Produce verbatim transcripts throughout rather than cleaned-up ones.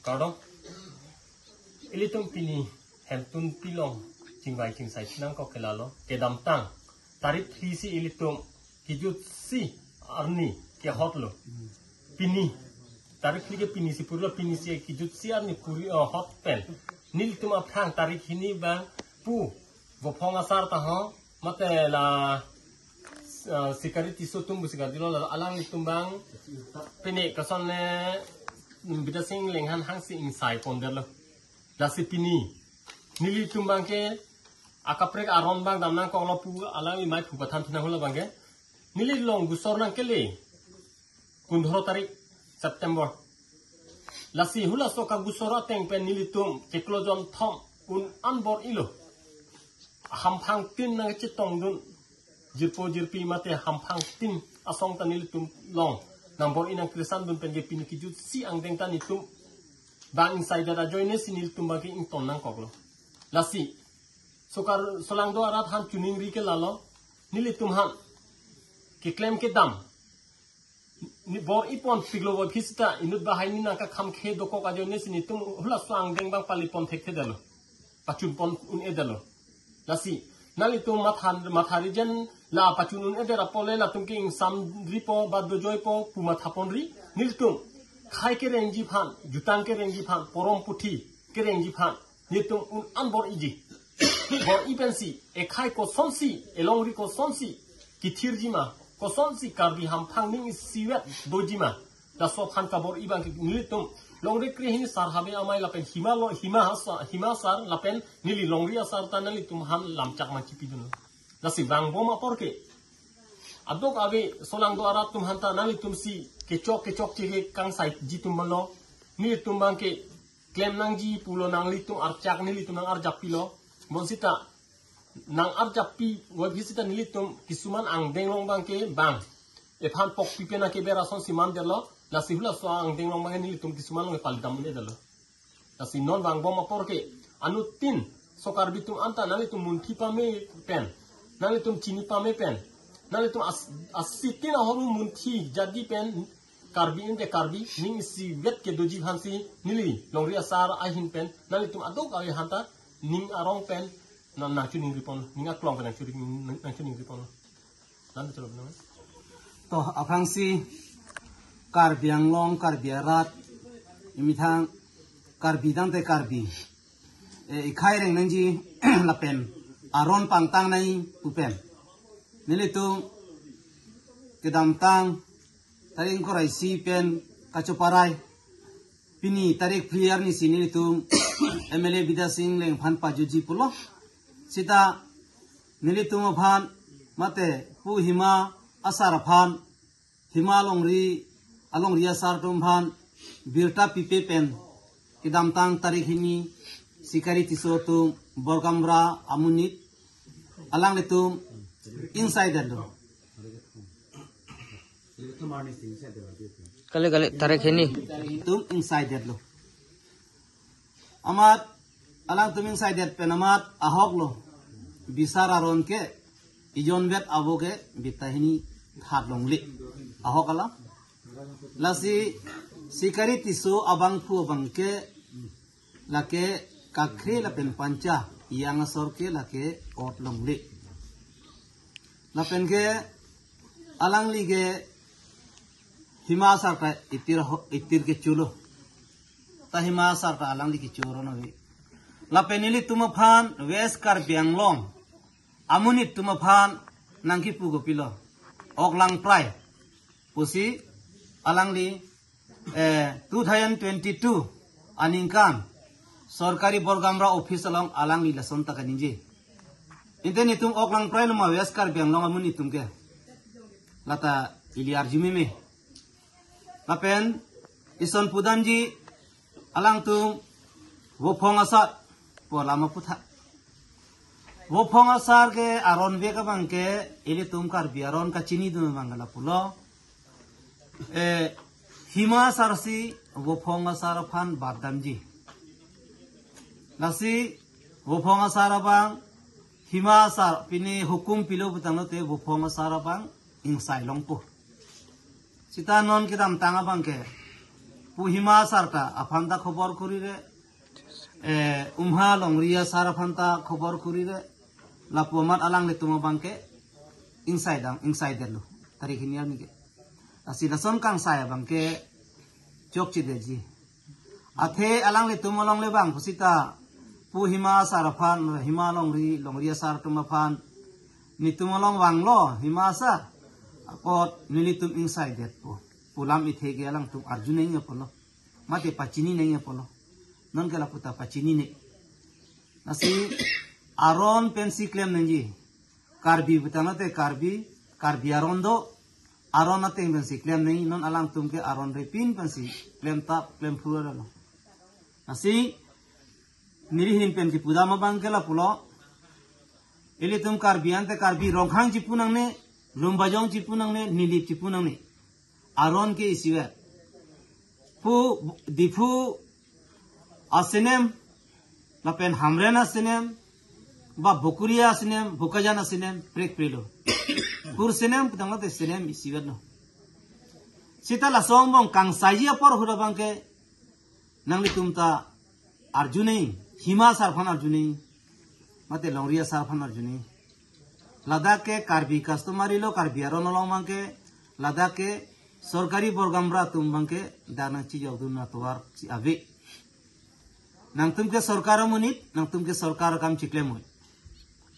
Kardom. Ilitum pini hemtun pilong chingvai chingsai chinang kok ke lalo. Kedamtang tarik phli si ilitum kijutsi arni kehotlo. Pini tarik phli ke pini si purlo, pini si kijutsi arni puri, oh, hot pen. Nelitum aphrang tarik hini abang pu Vophong asar ta ho, mate la, ah, Sikari Tisso atum pusi kadilo, la alanglitum abang pini koson le Bidya Sing Engleng aphan hangsi ingsai pondetlo. Lasi pini nelitum abang ke akaprek aron abang damnang koklo pu alangli mai phu pathan thunang hula abang ke. Neli long gusor nangkele kundhoro tarik September. Lasi hulaso kagusor ateng pen nelitum chiklo jonthom un-an bor-ilo. Hamphang tin nangchetongdun, jirpo jirpi mate hamphang tin asong ta nelitum long nangbor-i nangkresandun pen ke pini kijutsi angdeng ta nelitum abang ingsaidet ajoine si nelitum abang ke ington nangkoklo. Lasi sokar solangdo arat aphan choningri ke lalo, nelitum aphan keklem kedam ni bor-i ponpiklo, bor-i sita inut bahai ni nangkakham khe dokok ajoine si nelitum hulaso angdeng abang pali pon thekthedetlo, pachun pon un-edetlo. Lasi nanglitum matha, matha rijen la pachun un-edet apot le latum ke ingsamripo ba dojoipo pu matha ponri. Nelitum khei kerengji aphan, jutang kerengji aphan, porom puthi kerengji aphan nelitum un-an bor-iji. Bor-i pensi ekhei kosonsi, elongri kosonsi kethirji ma, kosonsi Karbi hamphang ning isivet doji ma, laso aphan kabor-i abang ke nelitum longri kre hini sar habe amei lapen Hima lo, Hima asar, Hima asar lapen neli longri asar ta nanglitum aphan lamchak man chipidunlo. Lasi vangbom apor ke adokave solangdo arat atum aphan ta nanglitum si kechok kechokche kekangsaiji atum lo, nelitum abang ke klem nangji pulo, nanglitum archak nelitum nang-arjap pilo. Bonsita nang-arjap pi wai phi sita nelitum kisuman angdeng along abang ke bang ephan pokpi pen akeber asonsi mandetlo. Lasi hulaso angdeng along abang ke nelitum kisuman along pali dam un-edetlo. Lasi non vangbom apor ke anuttin so Karbi atum anta nanglitum munthi pame pen, nanglitum chini pame pen, nanglitum as, asitin ahormu munthi jadi pen Karbi ante Karbi ning isivet kedoji aphansi neli longri asar ahin pen nanglitum adokave aphan ta ning arong pen nang, nangchoningri pon, ning aklong pen nangchoningri, nangchoningri pon. Nang betul benar. To aphrangsi Karbi Anglong, Karbi arat, emethang Karbi tangte Karbi, eh, ikhei reng nangji lapen aron pangtang nangji pu pen nelitum kedamtang tarik ingkoi ra isi pen kachoparai, pini tarik phli arni si nelitum M L A Bidya Sing Engleng aphan pajutji pulo. Sita nelitum aphan mate pu Hima asar aphan, Hima alongri, alongri asar atum aphan birta pipe pen kedamtang tarik hini Sikari Tisso atum Borgamra amonit alanglitum ingsaidetlo. Kali kali tarik hini. Atum ingsaidetlo. Amat alangtum ingsaidet pen amat ahoklo. Bisar aron ke ijon vet avo ke birta hini that longle. Ahok alam. Lasi Sikari Tisso abangphu abang ke lake Kakhre lapen Pancha, ejang asor ke lake ot longle. Lapen ke alangli ke Hima asar ta itir ho, itir kecho lo. Ta Hima asar ta alangli kecho ron ave. Lapen nelitum aphan West Karbi Anglong amonit atum aphan nangkipu kopilo, ok langprai pusi alangli, eh, two thousand twenty-two aningkan sorkari Borgamra office along alangli lason ta kaningje. Ante nelitum ok langprai lo ma West Karbi Anglong amonit atum ke? Lata ili arjumeme. Lapen ison pudamji alangtum Vophong asar pu alam aputha. Vophong asar ke aron vek abang ke ilitum Karbi aron kachinidun abang ke lapulo. Eh, Hima asar si Vophong asar aphan bad damji. Lasi Vophong asar abang Hima asar pini hukum pilo putanglote Vophong asar abang ingsai longpo. Sita non kedamtang abang ke Pu Hima Asar ta aphan ta khobor kurire, eh, Umha Longri Asar aphan ta khobor kurire, lapu amat alanglitum abangke ingsai dam, ingsai detlo. Tarik hini arni ke. Lasi lason kangsai abangke chokchedetji. Athe alanglitum along le bang pusita Pu Hima Asar aphan, Hima Longri, Longri Asar atum aphan, netum along vanglo Hima Asar, apot nelitum ingsai detpo pu lam ithe ke alangtum arju nangji apotlo. Mate pachini nangji apotlo. Non ke lapu ta pachinine. Lasi aron pensi klem nangji. Karbi pu tangte Karbi, Karbi aron do, aron ateng pensi klem nangji, non alangtum ke aron repin pensi klem tap, klem phru lo. Lasi neli ahin pen kipu dam abangke lapulo. Ilitum Karbi ante Karbi Rongkhang chipu nangne, Lumbajong chipu nangne, Nilip chipu nangne. Aron ke isivet. Pu Diphu asenem, lapen Hamren asenem, ba Bokoria asenem, Bokajan asenem, prekprelo. Kur senem pu tangte senem isivetlo. Seta laso angbong kangsaiji apor ahut abangke nanglitum ta arju nangji, Hima Asar aphan arju nangji, mate Longri Asar aphan arju nangji. Ladak ke Karbi customary lo, Karbi aron along abangke, ladak ke sorkari borgamra atum abangke dak nangchijokdun atovar si ave. Nangtum ke sorkar amonit, nangtum ke sorkar akam chiklem noi.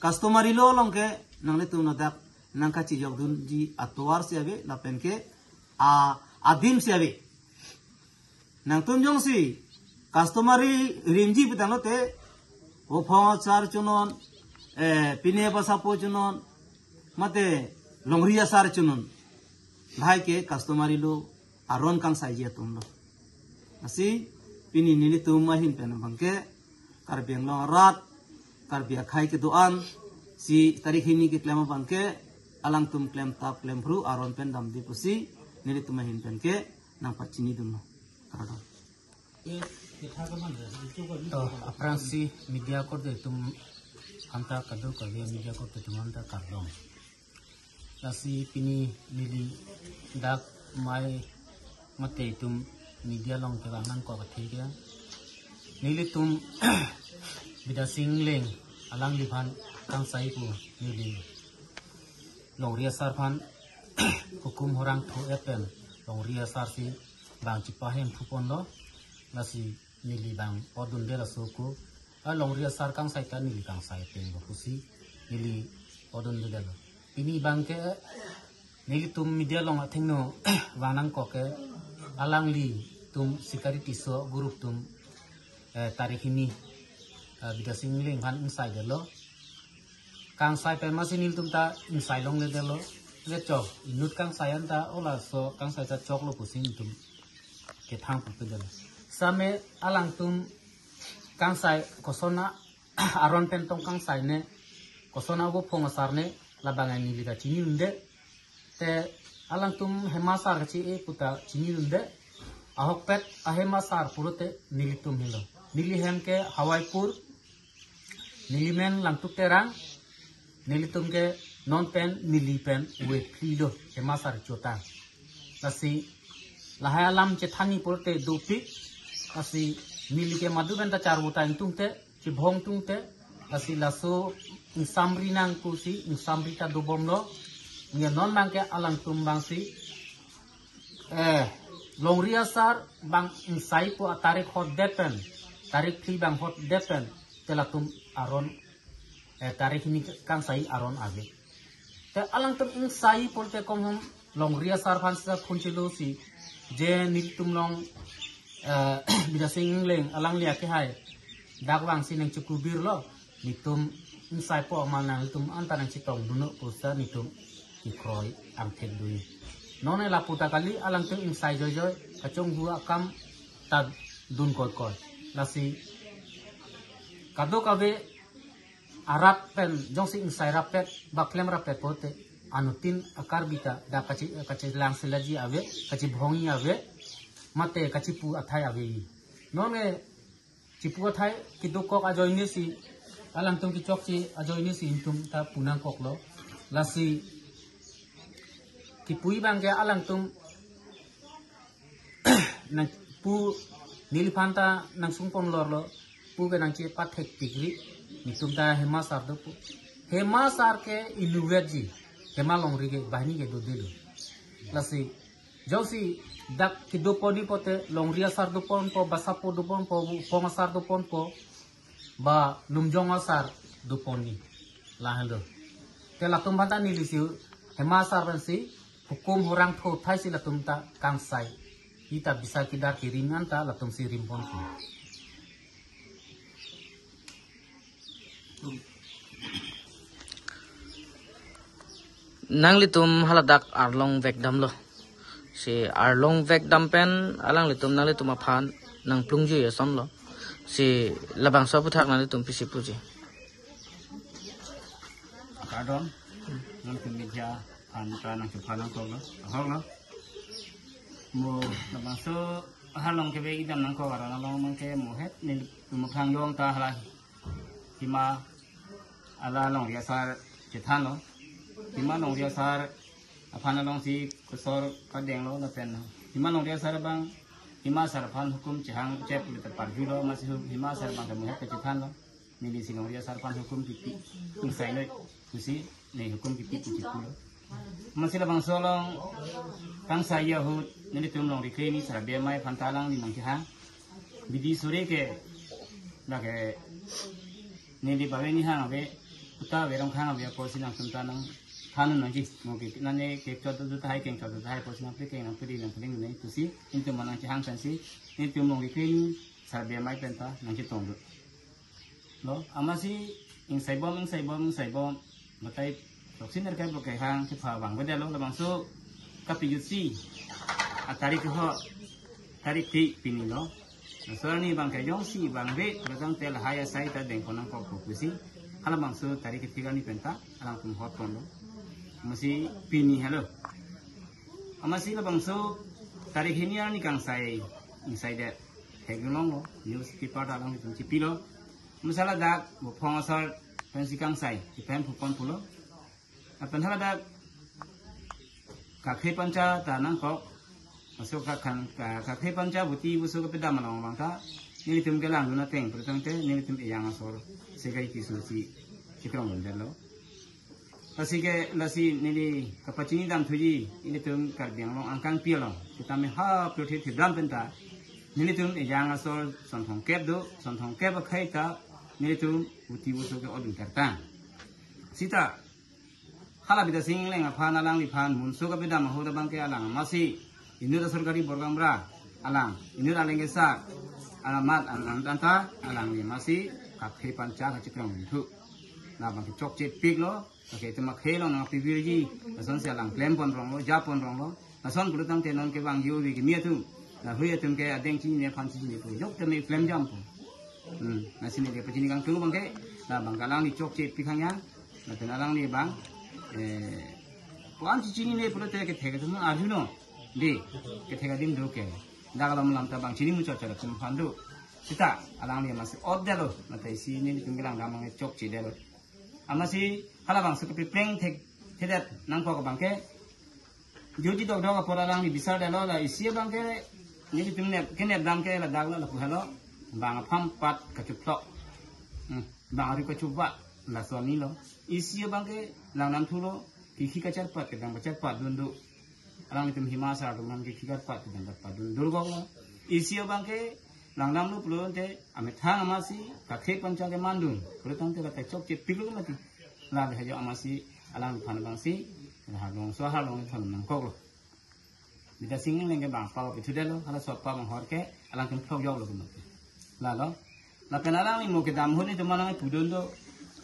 Customary law along ke nanglitum ladak nangkachijokdunji atovar si ave, lapen ke a adim si ave. Nangtum jongsi customary rimji pu tangte, Vophong Asar chonon, eh, Pine Basapo chonon, mate Longri Asar chonon. Lahai ke customary law aron kangsaiji atumlo. Lasi pini nelitum ahin pen abangke, Karbi Anglong arat, Karbi akhei kedo-an si tarik hini keklem abangke, alangtum klem tap klem phru aron pen damde pusi nelitum ahin pen ke nangpachinidunlo. Kardom. To, aphrangsi media korte atum anta, kadokave media korte atum anta kardom. Lasi pini neli dak mai mate itum media along kevang nangkok athe ke, nelitum Bidya Sing Engleng alangliphan kangsai pu neli Longri Asar aphan hukum horang thu epen Longri Asar si bang chipahemphu ponlo. Lasi neli bang odunde laso ako, a Longri Asar kangsai ta neli kangsai ateng lo pusi neli odundedetlo. Pini abangke nelitum media along athengno vang nangkok ke, alanglitum Sikari Tisso group atum, eh, tarik hini, eh, Bidya Sing Engleng aphan ingsaidetlo. Kangsai pen masi nelitum ta ingsai longledetlo. Le chok, inut kangsai anta, o laso kangsai ta choklo pusi nelitum kethang pupedetlo. Same alangtum kangsai koson aron pen tong kangsai ne, koson avo Vophong Asar ne, labang neli ta chinidunde. Te alangtum Hima Asar kachi-e pu ta chinidunde. Ahokpet a Hima Asar pulote nelitum henlo. Neli hem ke Hawaipur, neli men Langtuk Terang, nelitum ke non pen neli pen ave phli lo Hima Asar chota. Lasi lahai alam chethanji pulote dopik, lasi neli ke madu pen ta charvo ta ingtungte, chibhong tungte, lasi laso ingsamri nang pusi ingsamri ta dobomlo. Nge non abangke alangtum abangsi, eh, Longri Asar bang ingsai pu atarik hotdet pen, tarik phli bang hotdet pen, te latum aron, eh, tarik hini kangsai aron ave. Te alangtum ingsai pulote konghom Longri Asar aphan sisa phone chelo si, je nelitum along, eh, Bidya Sing Engleng alangli akehai dak vangsi nangchikubir lo, nelitum ingsai po ma nang, nelitum anta nangchetongdunnon pusi nelitum kekroi angthek dui. Non lapu ta kali, alangtum ingsai joijoi, kachonghu akam ta dun koikoi. Lasi kadokave arat pen jongsi ingsai rappet, ba klem rappet pulote, anuttin a Karbi ta dak kachi, kachelang selaji ave, kachibhongji ave, mate kachipu athai ave. Non ke chipu athai kedokok ajoine si, alangtum kechokche ajoine si nelitum ta pu nangkoklo. Lasi kipuji abangke alangtum nang Pu neliphan ta nangsungpon lorlo, pu ke nangchepathek pikri, netum ta Hema sar do pu. Hema sar ke inutvet ji, Hema longri ke banghini ke dodelo. Lasi, jongsi dak kedoponji pote, longri asar doponpo, basapo doponpo, phong asar doponpo, ba lumjong asar doponji. Lahenlo. Te latum aphan ta nelisi Hema sar pensi, hukum hurang tho thai si latum ta kangsai. Ita bisa kidar kirim anta latum si rimponpo. Nanglitum haladak arlong vekdamlo. Si arlong vekdam pen alanglitum nanglitum aphan nangplungji asonlo. Si labangso aphuthak nanglitum pisi puji. Kardom, nangtum media aphan ta nangchepha nangkoklo, ahoklo. Mo labangso arlong kevek idam nangkok aron along mangke mo het nelitum aphan jong ta hala Hema along longri asar chethanlo. Hema longri asar aphan alongsi kosor kadenglo lapen Hema longri asar abang Hema sar aphan hukum chehang chep liter parjulo, amatsi hu- Hema sar abang ta mo het kachethanlo. Nelisi longri asar aphan hukum kipi, ingsai noi pusi ne hukum kipi pu chipulo. Amatsi labangso along kangsai ahut nelitum longri kre hini sar abemai aphan ta alangli nangkehang. Bidi sore ke lake neli bave ni hang ave, kuta ave, rong khang ave apotsi nangtum ta nangthan nangji. Mo ke nane kekchot do tahai, kengchot do tahai apotsi nangpekeng nangpedi nangpeding nangji pusi nelitum nangkehang pensi nelitum longri kre hini sar abemai pen ta nangchetonglo. Lo, amatsi ingsaibom, ingsaibom, ingsaibom. Batai, toksin er kai bo kehang, kepha abang beda lo, labangso kapijutsi atarik ho, tarik ti pini lo. Laso arni abang ke jongsi abang ve, datang te lahai asai ta dengpon nangkokpo pusi. Halabangso tarik ketiga ni pen ta, alangtum hotponlo. Amatsi pini helo. Amatsi labangso tarik hini arni kangsai, ingsaidet. Theklonglo, newspaper ta alangtum chipilo. Amatsi ladak, bo phong asar pensi kangsai, ipen phupon pulo. Lapen haladak, kakhe pancha ta nangkok, aso kakhan, ka- kakhe pancha buti buso kapedam along abang ta, nelitum kelangdun ateng, pulotangte, nelitum ejang asor, segai kisu si, chikrong londetlo. Lasi ke, lasi neli kapachini dam thuji, nelitum Karbi Anglong angkang pi along, sitame ha purthi thidam pen ta, nelitum ejang asor sonthong kep do, sonthong kep akhei ta, nelitum buti buso ke odun tertang. Sita, hala Bidya Sing Engleng aphan alangliphan munso kapedam ahut abang ke alang amatsi inut asarkari borgamra alang, inut aleng kesa alamat alang tanta alangli amatsi kakhe pancha kachikrong thu. Labang ke chokche piklo, kakhe tema khelo nangpivirji, lasonsi alang klemponronglo, japonronglo. Lason pulotangte non kevang yo vi kimi atum, lahui atum ke adeng chinine aphan chinine pu jok teme klem jampo. Hmm, lasi neli pachini kangtung abang ke, labang ke alangli chokche pikhang ya, lapen alangli abang, eh, ko-an chinine pulote kethek atum arjuno, di, kethek adim do ke. Dak alam lam ta bang chini muchot chot atum aphan do. Sita, alangli amatsi otdetlo, mate isi nelitum kelang dam abang chokchedetlo. Amatsi halabangso kepipreng thek, thedet nangkok abang ke, juji dokdok apor alangli bisardetlo, la isi abang ke, nelitum nep, kenep dam ke ladak lo, lapu helo, bang apam pat kachuphlok. Hmm, bang ari kachuba, laso ani lo. Isi abang ke, langdam thulo, kikhi kacharpat, kedam kacharpat dun do. Alanglitum Hema sar atum aphan kikhi kacharpat, kedam kacharpat dun durgok lo. Isi abang ke, langdamlo pulote, amethang amatsi, kakhe pancha kemandun. Pulotangte la ta chokche piklo mati. La le hajo amatsi, alangliphan abangsi, la halong so halong aphan nangkoklo. Bidya Sing Engleng ke bang paw pithudetlo, halaso paw bang hor ke, alangtum phlok joklo kumati. Lalo, lapen alangli mo kedam ahut nelitum alang pudun do,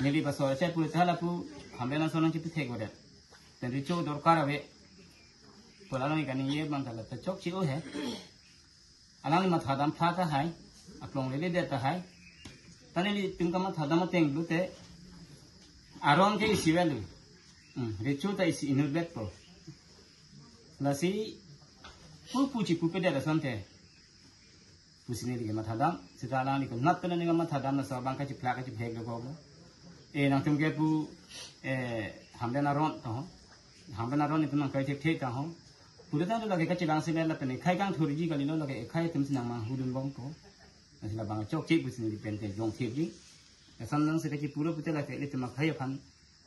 neli paso achet pulote hala pu, hamben ason nangchipithek godet. Pen recho dorkar ave. Pu alangli kaningje abang ta la ta chokche o he. Alangli mathadam pha tahai, aklong leledet tahai. Ta nelitum kamathadam ateng pulote, aron ke isi velu. Hmm, recho ta isi inutvetpo. Lasi, pu pu chipupedet asonte. Pusi neli kamathadam, sita alangli konat pen neli kamathadam laso abang kachiphlak kachiphlek dokoklo. Eh, nangtum ke pu, eh, hamden aron taho. Hamden aron itum nangkai thekthek taho. Pura tang tu lake kachelang sila lapen ekhai kangthurji kalilo, lake ekhai atum si nangmanghudun bompo. Lasi labang chokche pusi neli pen ke jongthirji. Eson nang sila kipuro pute lake ilitum akhai aphan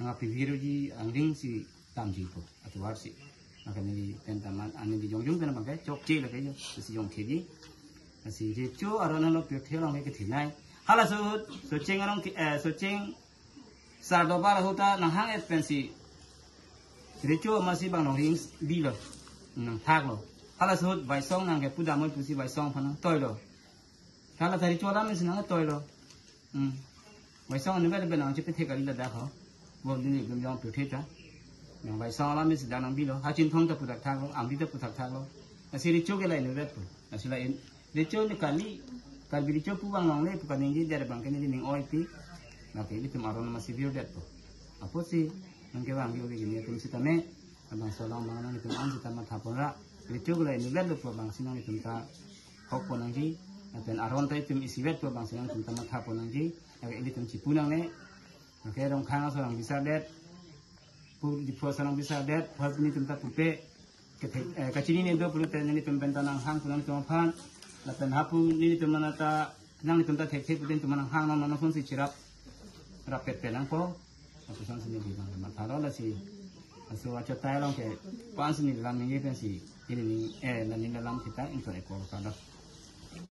nangpivirji angdeng si damjipo atovar si. Maka neli pen ta man, ah, neli jongjong pen abang ke chokche lake jo, si jongthirji. Lasi recho aron lo pirthe along ke kethenei. Halaso ahut Socheng arong ke, eh, Socheng Sardoba ahut ta nanghang-et pensi recho amatsi bang nongri-ing bilo, nangthaklo. Halaso ahut Baisong nangkepu damnoi pusi Baisong aphan nangtoilo. Hala ta recho alam si nangtoilo. Hmm. Baisong anu bel bel nangchepethe kali ladak ho. Bo dini gum jong pirthe ta. Nang Baisong alam si dak nangbilo. Ha Chinthong ta puthakthaklo, Amri ta puthakthaklo. Lasi recho ke la inutvetpo. Lasi la in, recho ni kali, Karbi recho pu bang longle pu kaningjedet abang ke neli ning oipi. Lake ilitum aron amatsi virdetpo. Apotsi nangkevang yo ke nelitum sitame, labangso along abang nanglitum an sita mathaponra. Recho ke la inutvetlo pu abangsi nanglitum ta hokpon nangji. Lapen aron ta itum isivetpo abangsi nanglitum ta mathaponangji. Lake ilitum chipu nangne. Lake Rongkhang aso nangbisadet, pu Diphu aso nangbisadet, hal pu nelitum ta pupe, kethe-, eh, kachinine do pulote nelitum pen ta nanghang pu nangtum aphan, lapen hapu nelitum mana ta, nanglitum ta thekthe pute nelitum nanghang nang nang phone si chirap, rap pet pe nangpo, lapuson si neli bang mathalo lasi, laso achotai along ke, pan si neli lam ningje pensi, ini ni, eh, nani lam kita, ington ekor kada.